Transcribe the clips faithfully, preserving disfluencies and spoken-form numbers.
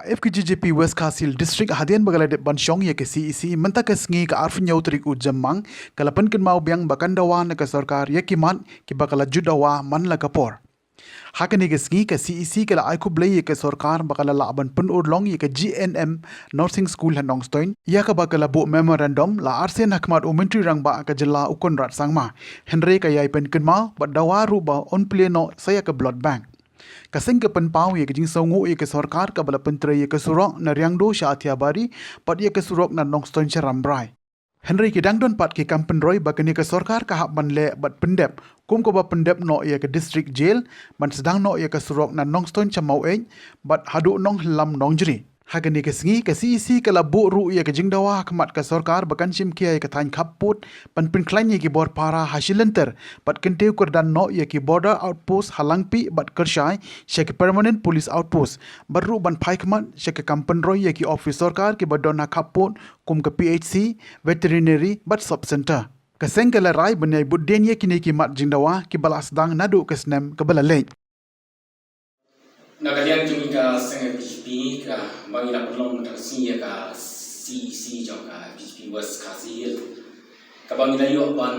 F K J G P West Khasi Hills District, hadien ba ka la dep ban shong ïa ka C E C mynta ka sngi ka arphew hynñiew tarik u Jymmang, ka la pynkynmaw biang ba kan dawa na ka sorkar ïa ki mat kiba ka la ju dawa man la ka por. Ha kane ka sngi ka C E C ka la ai khublei ïa ka sorkar ba ka la lah ban pynurlong ïa ka G N M Nursing School ha Nongstoiñ, ïa kaba ka la buh memorandum la arsien ha khmat u Myntri Rangbah ka jylla u Conrad Sangma. Hynrei ka ïai pynkynmaw bad dawa ruh ba un plie noh sa ïa ka blood bank. Ka seng ka pynpaw ïa ka jingsngewnguh ïa ka sorkar kaba la pyntrei ïa ka surok na Riangdo sha Athiabari bad ïa ka surok na Nongstoiñ sha Rambrai. Hynrei ki dang don pat ki kam pynroi ba kane ka sorkar ka hap ban leh bad pyndep, kum kaba pyndep noh ïa ka district jail, ban sdang noh ïa ka surok na Nongstoiñ sha Maweit bad haduh Nonghyllam Nongjri. Ha kane ka sngi ka C E C ka la buh ruh ïa ka jingdawa ha khmat ka sorkar ba kan shim khia ïa ka thaiñ khappud ban pynkhlaiñ ïa ki bor para ha shilynter bad kyntiew kyrdan noh ïa ki border outpost ha Langpih bad Kyrshai sha ki permanent police outpost, bad ruh ban phai khmat sha ka kam pynroi ïa ki ophis sorkar kiba don ha khappud kum ka P H C, veterinary bad sub centre. Ka seng ka la rai ban ïai bud dien ïa kine ki mat jingdawa kiba la sdang naduh ka snem kaba la leit. Na ka liang jong ka seng F K J G P kaba ngi la pynlong mynta ka sngi ïa ka C E C jong ka F K J G P West Khasi Hills, kaba ngi la ïoh ban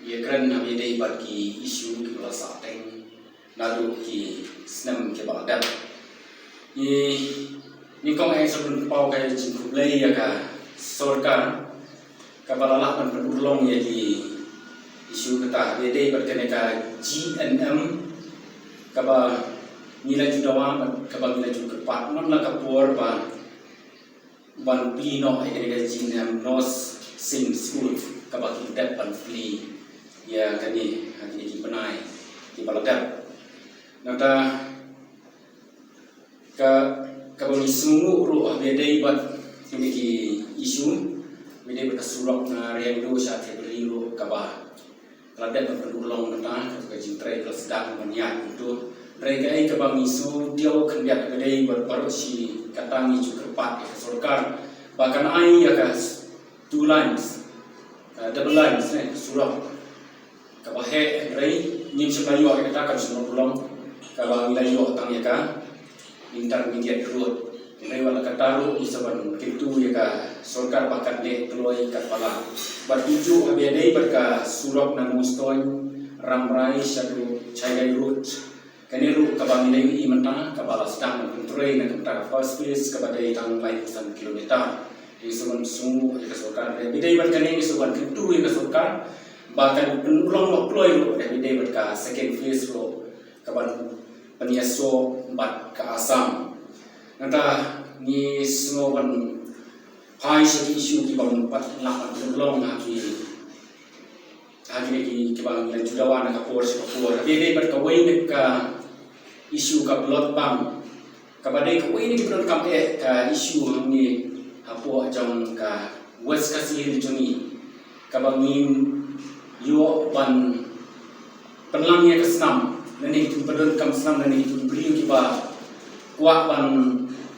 ïakren ha ba ïadei bad ki issue kiba la sahteng naduh ki snem kiba la dep. Ngi, ngi kong ai sa pynpaw ka jingkhublei ïa ka sorkar kaba la lah ban pynurlong ïa ki issue kata ha ba ïadei bad kane ka G N M, kaba ngi la ju dawa bad kaba ngi la ju kyrpad man la ka por ba ban plie noh ïa kane ka G N M Nursing School kaba ki dep ban plie ïa kane ha kine ki bnai kiba la dep. Nangta ka, kaba ngi sngewnguh ruh ha ba ïadei bad kine ki issue, ba ïadei bad ka surok na Riangdo sha Athiabari ruh kaba ka la dep ban pynurlong mynta, kata ka jingtrei ka la sdang ban ïaid kumto. Hynrei kaei kaba ngi sngew diaw khyndiat ka dei ba baroh shi katta ngi ju kyrpad ïa ka sorkar ba kan ai ïa ka s-, two lanes, ka double lanes ne, surok kaba heh, hynrei ngim shym la ïoh ïa kata, kam shym la pynlong, kaba ngi la ïoh tang ïa ka intermediate road. Hynrei wat la katta ruh ngi sa ban kyntu ïa ka sorkar ba kan leh kloi katba lah. Bad kumjuh ha ba ïadei bad ka surok na Nongstoiñ, Rambrai shaduh Chailai Road. Kane ruh kaba ngi la ïohi mynta kaba la sdang ban pyntrei na ka bynta ka first phase kaba dei tang laiphew san kilometer. Ngi sa ban sngewnguh ïa ka sorkar, ha ba ïadei bad kane ngi sa ban kyntu ïa ka sorkar ba kan pynurlong noh kloi ruh ha ba ïadei bad ka second phase ruh kaban pynïasoh bad ka Assam. Nangta ngi sngew ban phai sha ki issue kiba ym pat lah ban pynurlong ha ki, ha kine ki, kiba ngi la ju dawa na ka por sha ka por. Ha ba ïadei bad kawei na ka issue ka blood bank, kaba dei kawei na ki ba donkam eh ka issue hangne hapoh jong ka West Khasi Hills jong ngi, kaba ngin ïoh ban pynlang ïa ka snam lane ki ba donkam snam lane ki briew kiba kwah ban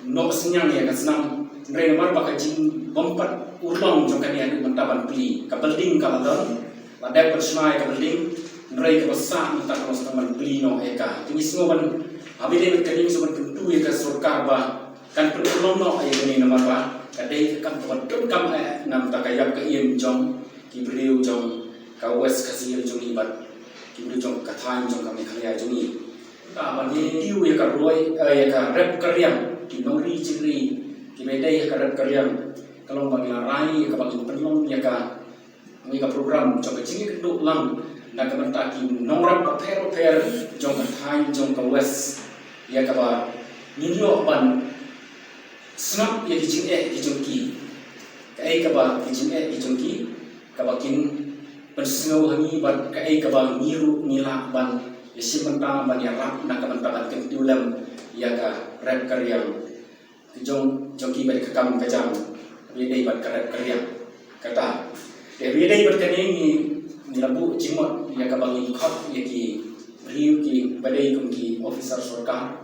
noh synñiang ïa ka snam. Hynrei namar ba ka jingbym pat urlong jong kane haduh mynta ban plie, ka building ka la don, la dep ban shna ïa ka building, hynrei kaba sah mynta ka long sa tang ban plie noh ïa ka. Te ngi sngew ban, ha ba ïadei bad kane ngi sngew ban kyntu ïa ka sorkar ba kan pynurlong noh ïa kane namar ba ka dei ka kam kaba donkam eh na ka bynta ka ïap ka im jong ki briew jong ka West Khasi Hills jong ngi bad ki briew jong ka thaiñ jong ka Meghalaya jong ngi. Ka ban ïa ka roi, eh, ïa ka rep ka riang, ki nongri jingri kiba dei ha ka rep ka riang, ka long ba ngi la rai ïa ka ba ngin pynlong ïa ka, ïa ka program jong ka jingïakynduh lang na ka bynta ki nongrep bapher bapher jong ka thaiñ jong ka West, ïa kaba ngin ïoh ban sngap ïa ki jingeh ki jong ki. Kaei kaba ki jingeh ki jong ki, kaba kin pynsngew ha ngi bad kaei kaba ngi ruh ngi lah ban ïashim bynta ban ïarap na ka bynta ban kyntiew lem ïa ka rep ka riang jong, jong ki bad ka kam ka jam, ha ba ïadei bad ka rep ka riang. Kata. Te ha ba ïadei bad kane ngi, ngi la buh jingmut ïa kaba ngin khot ïa ki briew kiba dei kum ki officer sorkar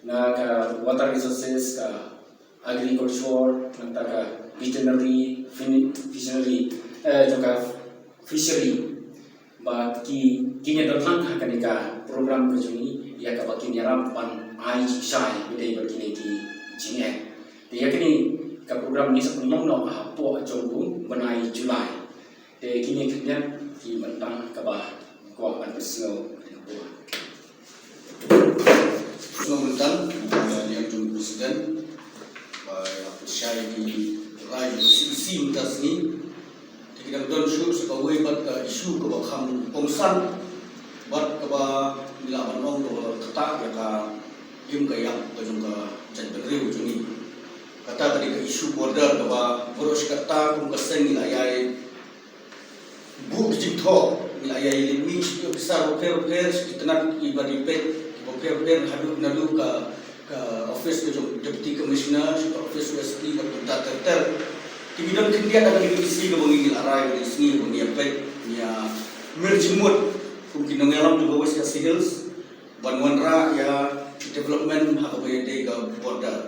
na ka water resources, ka agriculture, nangta ka veterinary, fin-, fishery, eh, jong ka fishery. Ba ki, kin ïadon lang ha kane ka program ka jong ngi, ïa kaba kin ïarap ban ai jingshai ba dei bad kine ki jingeh. Te ïa kane ka program ngi sa pynlong noh hapoh jong u bnai July. Te kine khyndiat ki bynta kaba kwah ban pynsngew ha pdeng. Sngewbha ban tang ïa u President ba ïa pynshai ki rai C E C mynta sngi. Te ki dang don shuh sa kawei pat ka issue kaba kham kongsan bad kaba ngi lah ban ong kaba ktah ïa ka im ka ïap ka jong ka jaitbynriew jong ngi. Kata ka dei ka issue border kaba baroh shi katta kum ka seng ngi la ïai buh ka jingthoh, ngi la ïai leit mih sha ki ophisar bapher bapher, sha ki tnat kiba dei peit kiba pher bapher, haduh naduh ka ka office ka jong Deputy Commissioner, sha ka office U S P bad kumta ter ter. Te ngi don khyndiat ha kane ka D C kaba ngi la rai ha kane ka sngi ba ngi ïa peit, ngi ïa mir jingmut kum ki nongïalam jong ka West Khasi Hills ban wanrah ïa ki development ha kaba ïadei ka border.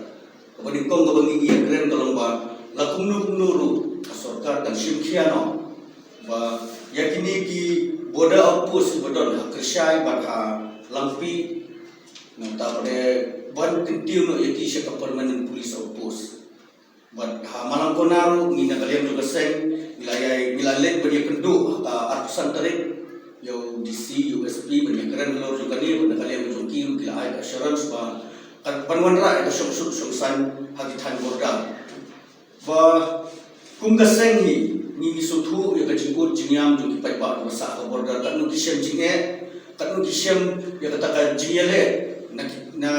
Kaba nyngkong kaba ngi ïa kren ka long ba la kumno kumno ruh ka sorkar kan shim khia noh ba ïa kine ki border outpost kiba don ha Kyrshai bad ha Langpih, nangta pat ban kyntiew noh ïa ki sha ka permanent police outpost. Bad ha Malangkona ruh ngi na ka liang jong ka seng ngi la ïai, ngi la leit ban ïakynduh ha ka arphew san tarik ïa u D C, ïa u S P ban ïakren halor jong kane, bad na ka liang jong ki ruh ki la ai ka assurance ba kan ban wanrah ïa ka shongsuk shongsaiñ ha ki thaiñ border. Ba kum ka seng hi ngi ngi sngewthuh ïa ka jingkut jingïam jong ki paidbah kiba sah ha ka border, katno ki shem jingeh, katno ki shem ïa kata ka jingïaleh na ki, na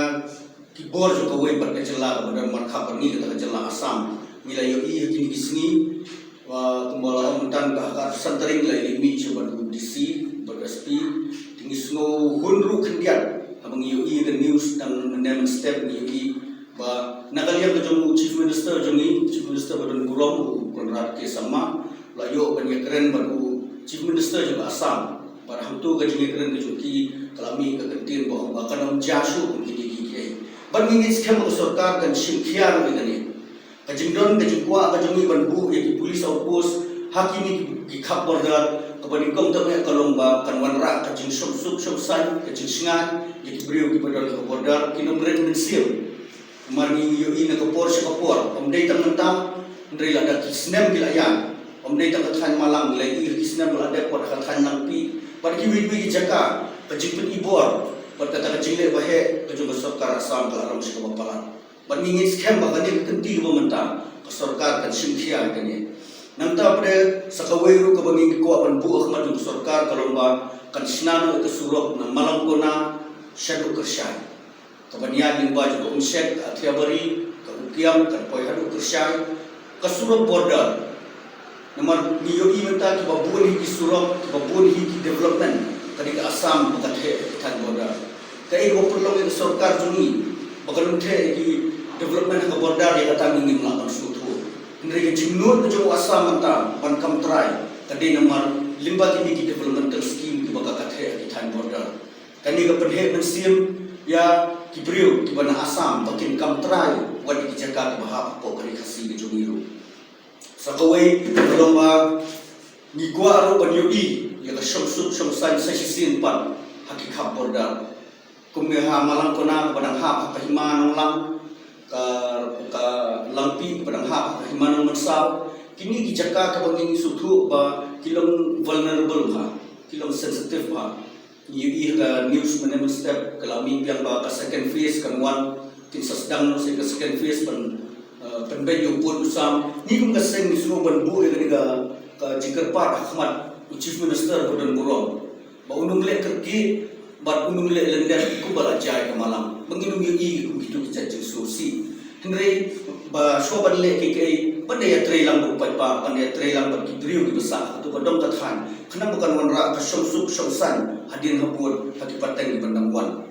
ki bor jong kawei pat ka jylla kaba don markhap bad ngi, kata ka jylla Assam. Ngi la ïohi ha kine ki sngi ba kumba la ong mynta ka ha ka arphew san tarik ngi la ïa leit mih sha bad u D C bad S P. Te ngi sngew hun ruh khyndiat haba ngi ïohi ka news tang mynne mynstep ngi ïohi ba na ka liang ka jong u Chief Minister jong ngi, Chief Minister ba don burom, u Conrad K Sangma, la ïoh ban ïakren bad u Chief Minister jong ka Assam. Bad hangto ka jingïakren ka jong ki ka la mih ka kyntien ba ong ba kan ym jia shuh kum kine kiei kiei. Bad ngi ngeit skhem ba ka sorkar kan shim khia ruh ïa kane. Ka jingdon ka jingkwah ka jong ngi ban buh ïa ki police outpost ha kine ki, ki khap border, kaba nyngkong tang eh ka long ba kan wanrah ka jingshongsuk shongsaiñ, ka jingshngaiñ ïa ki briew kiba don ha ka border, kin ym rit mynsiem. Namar ngi ïohi na ka por sha ka por, ym dei tang mynta, hynrei lada ki snem ki la ïaid, ym dei tang ka thaiñ Malang, ngi la ïohi ki snem ba la dep pat ha ka thaiñ Langpih bad kiwei kiwei ki jaka, ka jingpynibor bad kata ka jingleh ba heh ka jong ka sorkar Assam ka la long sha kaba palat. Bad ngi ngeit skhem ba kane ka kynti kaba mynta ka sorkar kan shim khia ïa kane. Nangta pat sa kawei ruh kaba ngi kwah ban buh ha khmat jong ka sorkar ka long ba kan shna noh ïa ka surok na Malangkona shaduh Kyrshai, kaban ïaid lyngba jong ka Umshet, ka Athiabari, ka Ukiam, kan poi haduh Kyrshai, ka surok border. Namar ngi ïohi mynta kiba bun hi ki surok, kiba bun hi ki development, ka dei ka Assam ba ka theh ha ki thaiñ border. Kaei kaba pynlong ïa ka sorkar jong ngi ba kan ym theh ïa ki development ha ka border, ïa kata ngi ngim lah ban sngewthuh. Hynrei ka jingnud ka jong u Assam mynta ban kam trai ka dei namar lyngba kine ki developmental scheme kiba ka ka theh ha ki thaiñ border. Kane ka pynheh mynsiem ïa ki briew kiba na Assam ba kin kam trai wat ïa ki jaka kiba hap hapoh ka Ri Khasi ka jong ngi ruh. Sa kawei ka long ba ngi kwah ruh ban ïohi ïa ka shongsuk shongsaiñ sa shisien pat ha ki khap border. Kum ngi ha Malangkona kaba dang hap ha ka Hima Nonglang, ka, ka Langpih kaba dang hap ha ka Hima Nongmynsaw. Kine ki jaka kaba ngi sngewthuh ba ki long vulnerable bha, ki long sensitive bha. Ngi ïohi ha ka news mynne mynstep ka la mih biang ba ka second phase kan wan, kin sa sdang noh sa ka second phase ban, eh, pynbeit ïa u pud u sam. Ngi kum ka seng ngi sngew ban buh ïa kane ka, ka jingkyrpad ha khmat u Chief Minister ba don burom ba un ym leh kyrkieh bad un ym leh lyndet kumba la jia ïa ka Malang ba ngin ym ïohi kum kito ki jait jingsngewsih. Hynrei ba shuwa ban leh kiei kiei, ban da ïatreilang bad u paidbah, ban da ïatreilang bad ki briew kiba sah ha kato ka dong ka thaiñ, khnang ba kan wanrah ka shongsuk shongsaiñ hadien habud ha ki pateng kiban dang wan.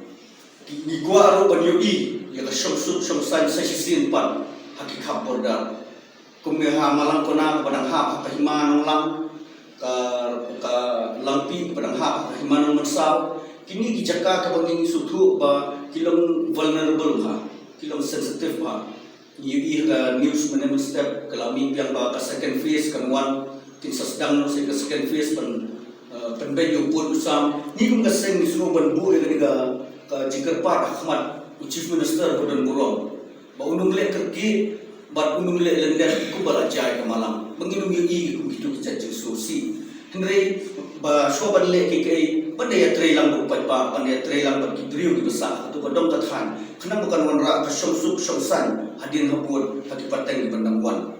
Ngi kwah ruh ban ïohi ïa ka shongsuk shongsaiñ sa shisien pat ha ki khap border. Kum ngi ha Malangkona kaba dang hap ha ka Hima Nonglang, ka, ka Langpih kaba dang hap ha ka Hima Nongmynsaw. Kine ki jaka kaba ngi sngewthuh ba ki long vulnerable bha, ki long sensitive bha. Ngi ïohi ha ka news mynne mynstep ka la mih biang ba ka second phase kan wan, kin sa sdang noh sa ka second phase ban, eh, pynbeit ïa u pud u sam. Ngi kum ka seng ngi sngew ban buh ïa kane ka, ka jingkyrpad ha khmat u Chief Minister ba don burom Ba un ym leh kyrkieh bad un ym leh lyndet kumba la jia ïa ka Malang. Ba ngin ym ïohi kum kito ki jait jingsngewsih. Hynrei ba shuwa ban leh kiei kiei, ban da ïatrei lang bad u paidbah, ban da ïatrei lang bad ki briew kiba sah ha kato ka dong ka thaiñ, khnang ba kan wanrah ka shongsuk shongsaiñ hadien habud ha ki pateng kiban dang wan.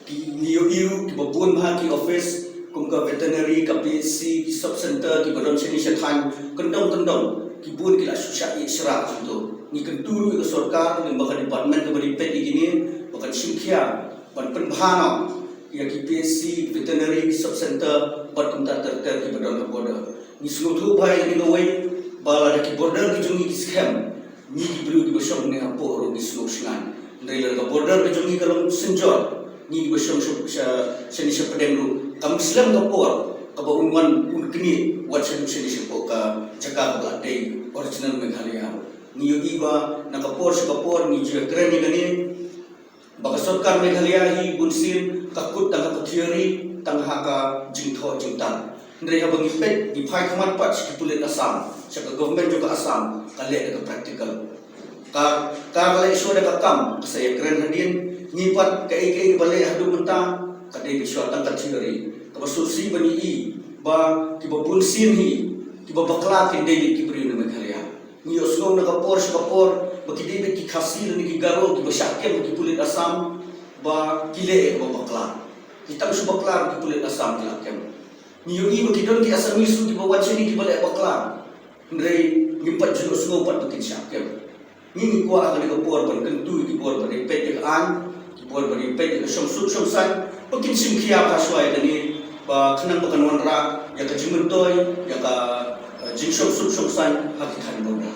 Ki, ngi ïohi ruh kiba bun bha ki office kum ka veterinary, ka P H C, ki sub center kiba don shane sha thaiñ, kyndong kyndong ki bun ki la shu shah ïeh shrah hangto. Ngi kyntu ruh ïa ka sorkar lyngba ka department kaba dei peit ïa kine ba kan shim khia ban pynbha noh ïa ki P H C, veterinary, ki sub center bad kumta ter ter kiba don ha border. Ngi sngewthuh bha ïa kane kawei ba lada ki border ki jong ngi ki skhem, ngi ki briew kiba shong hangne hapoh ruh ngi sngewsngaiñ. Hynrei lada ka border ka jong ngi ka long synjor, ngi kiba shong sha, sha, shane sha pdeng ruh kam slem ka por kaba un wan un knieh wat shaduh shane shapoh ka jaka kaba la dei original Meghalaya. Ngi ïohi ba na ka por sha ka por ngi ju ïakren ïa kane, ba ka sorkar Meghalaya hi bunsien ka kut tang ha ka theory, tang ha ka jingthoh jingtang. Hynrei haba ngi peit, ngi phai khmat pat sha ki pulit Assam, sha ka government jong ka Assam, ka leh da ka practical. Ka, ka, ka leh shuwa da ka kam, ka sa ïakren hadien. Ngi pat kaei kaei ba leh haduh mynta ka dei shuwa tang ka theory. Kaba sngewsih ban ïohi ba kiba bunsien hi, kiba bakla kin dei beit ki briew na Meghalaya. Ngi ïohsngew na ka por sha ka por ba ki dei beit ki Khasi lane ki Garo kiba shah kem ha ki pulit Assam ba ki leh ïa kaba bakla. Ki tang shu bakla ruh ki pulit Assam ki la kem. Ngi ïohi ba ki don ki Assamese ruh kiba wan shane kiba leh bakla. Hynrei ngim pat ju ïohsngew pat ba kin shah kem. Ngi, ngi kwah ha kane ka por ban kyntu ïa ki bor ba dei peit ïa ka aiñ, ki bor ba dei peit ïa ka shongsuk shongsaiñ, ba kin shim khia bha shuwa ïa kane, ba khnang ba kan wanrah ïa ka jingmyntoi, ïa ka, eh, jingshongsuk shongsaiñ ha ki thaiñ border.